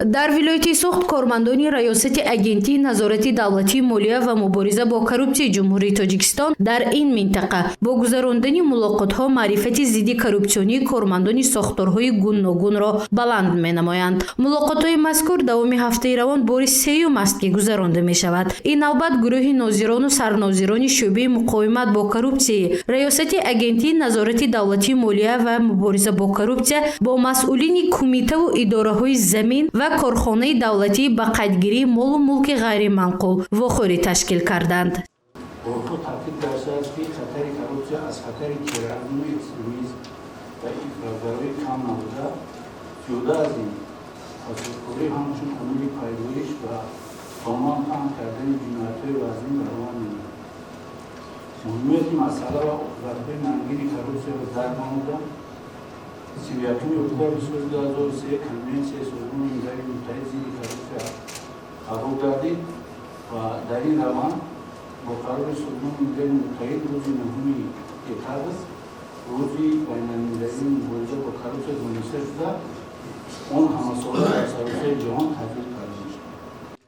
Дар вилояти Суғд кормандони Раёсати Агентии назорати давлатии молия ва мубориза бо коррупсияи Ҷумҳурии Тоҷикистон дар ин минтақа бо гузарондани мулоқотҳо маърифати зидди коррупсионии кормандони сохторҳои гуногунро баланд менамоянд. Мулоқотҳои мазкур давоми ҳафтаи равон бори сеюм аст, ки гузаронда мешавад. Ин навбат гурӯҳи нозирону сарнозирони шӯъбаи муқовимат бо коррупсияи Раёсати Агентии назорати давлатии молия ва мубориза бо коррупсия бо масъулини кумитаву идораҳои замин ва корхонаи давлатии ба қайдгирии молу мулки ғайриманқул вохӯрӣ ташкил карданд. Борҳо таъкид гаштааст, ки хатари коррупсия аз хатари терроризму экстремизм ва ифротгароӣ кам набуда, зиёда аз ин, фасодкорӣ ҳамчун омили пайдоиш ва доман паҳн кардани ҷиноятҳои вазнин баромад менамояд. Муҳимияти масъала ва оқибатҳои нангини коррупсияро дарк намуда, 31-уми октябри соли 2003 Конвенсияи Созмони Милали Муттаҳид зидди коррупсия қабул гардид ва дар ин раванд бо қарори Созмони Милали Муттаҳид рӯзи 9-уми декабр Рӯзи байналмилалии мубориза бо коррупсия дониста шуда, он ҳамасола дар саросари ҷаҳон таҷлил карда мешавад.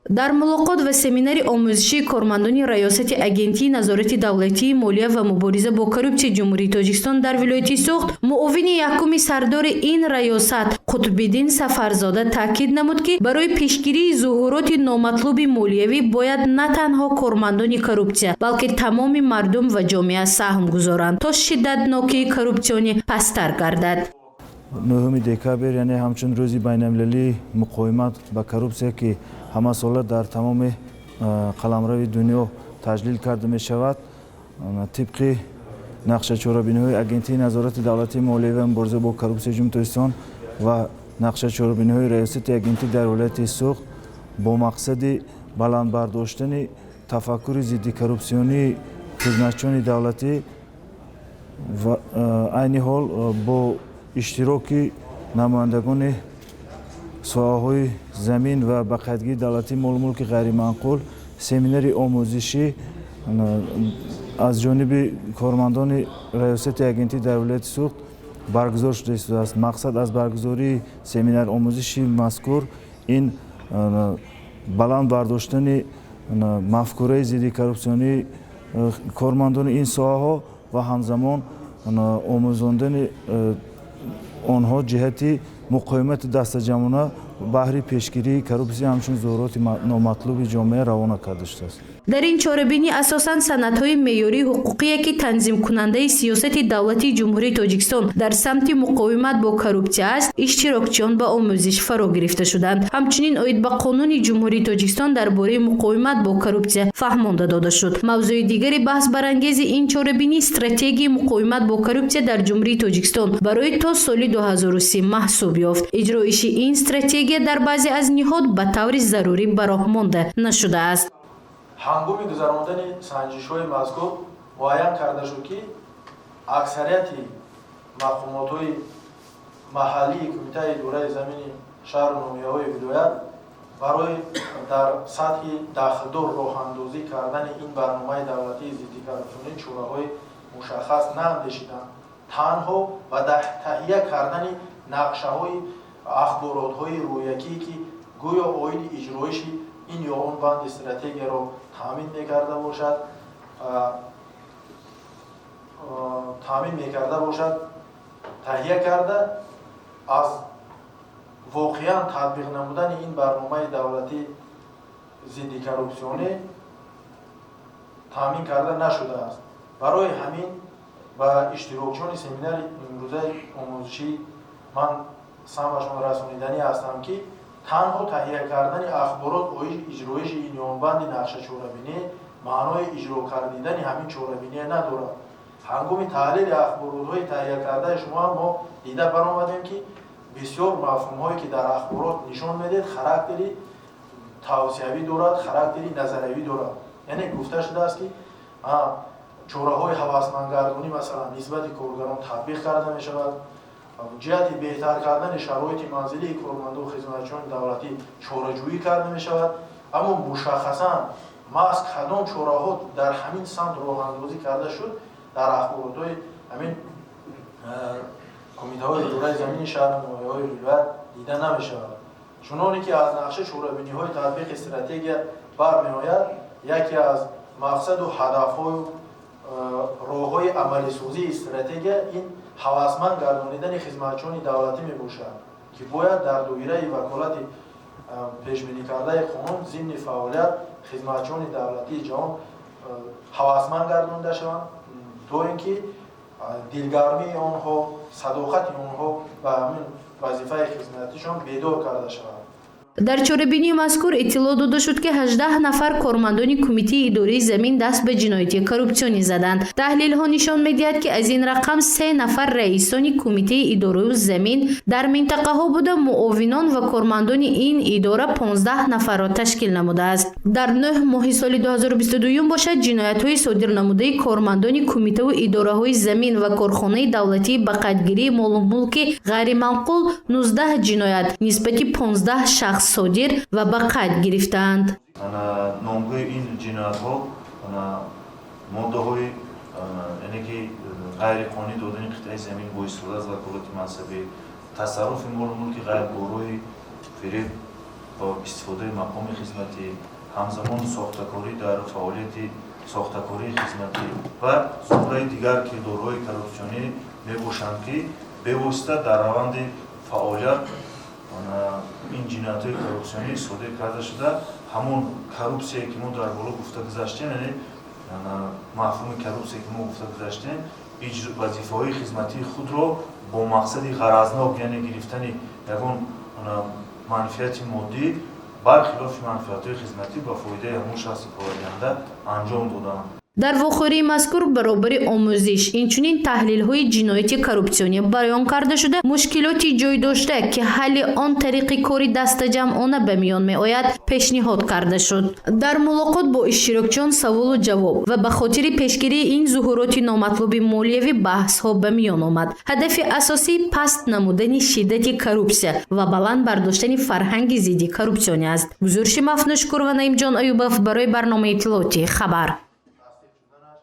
Дар мулоқот ва семинари омӯзишии кормандони Раёсати Агентии назорати давлатии молия ва мубориза бо коррупсияи Ҷумҳурии Тоҷикистон дар вилояти Суғд муовини якуми сардори ин раёсат Қутбиддин Сафарзода таъкид намуд, ки барои пешгирии зуҳуроти номатлуби молиявӣ бояд на танҳо кормандони коррупсия, балки тамоми мардум ва ҷомеа саҳм гузоранд, то шиддатнокии коррупсионӣ пасттар гардад. 9-уми декабр, яъне ҳамчун Рӯзи байналмилалии муқовимат ба коррупсия, ки ҳамасола дар тамоми қаламрави дунё таҷлил карда мешавад, тибқи нақшачорабиниҳои Агентии назорати давлатии молия ва мубориза бо коррупсияи Ҷумҳурии Тоҷикистон ва нақшачорабиниҳои Раёсати агентӣ дар вилояти Суғд, бо мақсади баланд бардоштани тафаккури зиддикоррупсионии хизматчиёни давлатӣ ва айни ҳол бо иштироки намояндагони соҳаҳои замин ва ба қайдгирии давлатии молу мулки ғайриманқул семинари омӯзишӣ аз ҷониби кормандони Раёсати агентӣ дар вилояти Суғд баргузор шуда истодааст. Мақсад аз баргузории семинар омӯзиши мазкур ин баланд бардоштани мафкураи зиддикоррупсионии кормандони ин соҳаҳо ва ҳамзамон омӯзондани онҳо ҷиҳати муқовимати дастаҷамъона баҳри пешгирии коррупсия ҳамчун зуҳуроти номатлуби ҷомеа равона карда шудааст. Дар ин чорабинӣ асосан санадҳои меъёрии ҳуқуқие, ки танзимкунандаи сиёсати давлатии Ҷумҳурии Тоҷикистон дар самти муқовимат бо коррупсия аст, иштирокчиён ба омӯзиш фаро гирифта шуданд. Ҳамчунин оид ба Қонуни Ҷумҳурии Тоҷикистон дар бораи муқовимат бо коррупсия фаҳмонда дода шуд. Мавзӯи дигари баҳсбарангези ин чорабинӣ стратегияи муқовимат бо коррупсия дар Ҷумҳурии Тоҷикистон барои то соли 2030 маҳсуб ёфт. Иҷроиши ин стратегия дар баъзе аз ниҳод ба таври зарурӣ ба роҳ монда нашудааст. Ҳангоми гузарондани санҷишҳои мазкур муайян карда шуд, ки аксарияти мақомотҳои маҳаллии Кумитаи идораи замини шаҳру ноҳияҳои вилоят барои дар сатҳи дахлдор роҳандозӣ кардани ин барномаи давлатии зиддикоррупсионӣ чораҳои мушаххас наандешиданд. Танҳо ба таҳия кардани нақшаҳои ахборотҳои рӯякӣ, ки гӯё оиди иҷроиши ин ё он банди стратегияро таъмин мекарда бошад, таҳия карда, аз воқеан татбиқ намудани ин барномаи давлатӣ зиддикоррупсионӣ таъмин карда нашудааст. Барои ҳамин ба иштирокчиёни семинари имрӯзаи омӯзишӣ ман самъашон расониданӣ ҳастам, ки танҳо таҳия кардани ахборот оиди иҷроиши ин ё он банди нақшачорабинӣ маънои иҷро кардидани ҳамин чорабиние надорад. Ҳангоми таҳлили ахборотҳои таҳиякардаи шумо ҳам мо дида баромадем, ки бисёр мафҳумҳое, ки дар ахборот нишон медиҳед, характери тавсиявӣ дорад, характери назариявӣ дорад. Яъне гуфта шудааст, ки чораҳои ҳавасмандгардонӣ, масалан, нисбати коргарон татбиқ карда мешавад, ҷиҳати беҳтар кардани шароити манзилии корманду хизматчиёни давлатӣ чораҷӯӣ карда мешавад, аммо мушаххасан маҳз кадом чораҳо дар ҳамин самт роҳандозӣ карда шуд, дар ахборотҳои ҳамин кумитаҳои идораи замини шаҳру ноҳияҳои вилоят дида намешавад. Чуноне ки аз нақшаи чорабиниҳои татбиқи стратегия бармеояд, яке аз мақсаду ҳадафҳою роҳҳои амалисозии стратегия ин ҳавасманд гардонидани хизматчиёни давлатӣ мебошад, ки бояд дар доираи ваколати пешбинӣкардаи қонун зимни фаъолият хизматчиёни давлатии ҷавон ҳавасманд гардонида шаванд, то ин ки дилгармии онҳо, садоқати онҳо ба ҳамин вазифаи хизматишон бедор карда шавад. Дар чорабинии мазкур иттилоъ дода шуд, ки 18 нафар кормандони Кумитаи идораи замин даст ба ҷинояти коррупсионӣ заданд. Таҳлилҳо нишон медиҳад, ки аз ин рақам се нафар раисони Кумитаи идораю замин дар минтақаҳо буда, муовинон ва кормандони ин идора 15 нафарро ташкил намудааст. Дар 9 моҳи соли 2022 бошад, ҷиноятҳои содирнамудаи кормандони кумитаву идораҳои замин ва корхонаи давлатии ба қайдгирии молу мулки ғайриманқул 19 ҷиноят нисбати 15 шахс содир ва ба қайд гирифтаанд. Номгӯи ин ҷиноятҳо моддаҳои, яъне ки ғайриқонунӣ додани қитъаи замин бо истифода аз ваколати мансабӣ, тасарруфи молу мулки ғайр бо роҳи фиреб бо истифодаи мақоми хизматӣ, ҳамзамон сохтакорӣ дар фаъолияти сохтакории хизматӣ ва зумраи дигар кирдорҳои коррупсионӣ мебошанд, ки бевосита дар раванди фаъолият ин ҷиноятҳои коррупсионӣ содир карда шуда. Ҳамон коррупсияе, ки мо дар боло гуфта гузаштем, яъне мафҳуми коррупсия, ки мо гуфта гузаштем, вазифаҳои хизматии худро бо мақсади ғаразнок, яъне гирифтани ягон манфиати моддӣ бархилофи манфиатҳои хизматӣ ба фоидаи ҳамон шахси порадиҳанда анҷом доданд. Дар вохӯрии мазкур баробари омӯзиш инчунин таҳлилҳои ҷинояти коррупсионӣ баён карда шуда, мушкилоти ҷой дошта, ки ҳалли он тариқи кори дастаҷамъона ба миён меояд, пешниҳод карда шуд. Дар мулоқот бо иштирокчиён саволу ҷавоб ва ба хотири пешгирии ин зуҳуроти номатлуби молиявӣ баҳсҳо ба миён омад. Ҳадафи асосӣ паст намудани шиддати коррупсия ва баланд бардоштани фарҳанги зидди коррупсионӣ аст. Гузориши Мафнушкур ва Наимҷон Аюбов барои барномаи иттилоотии «Хабар».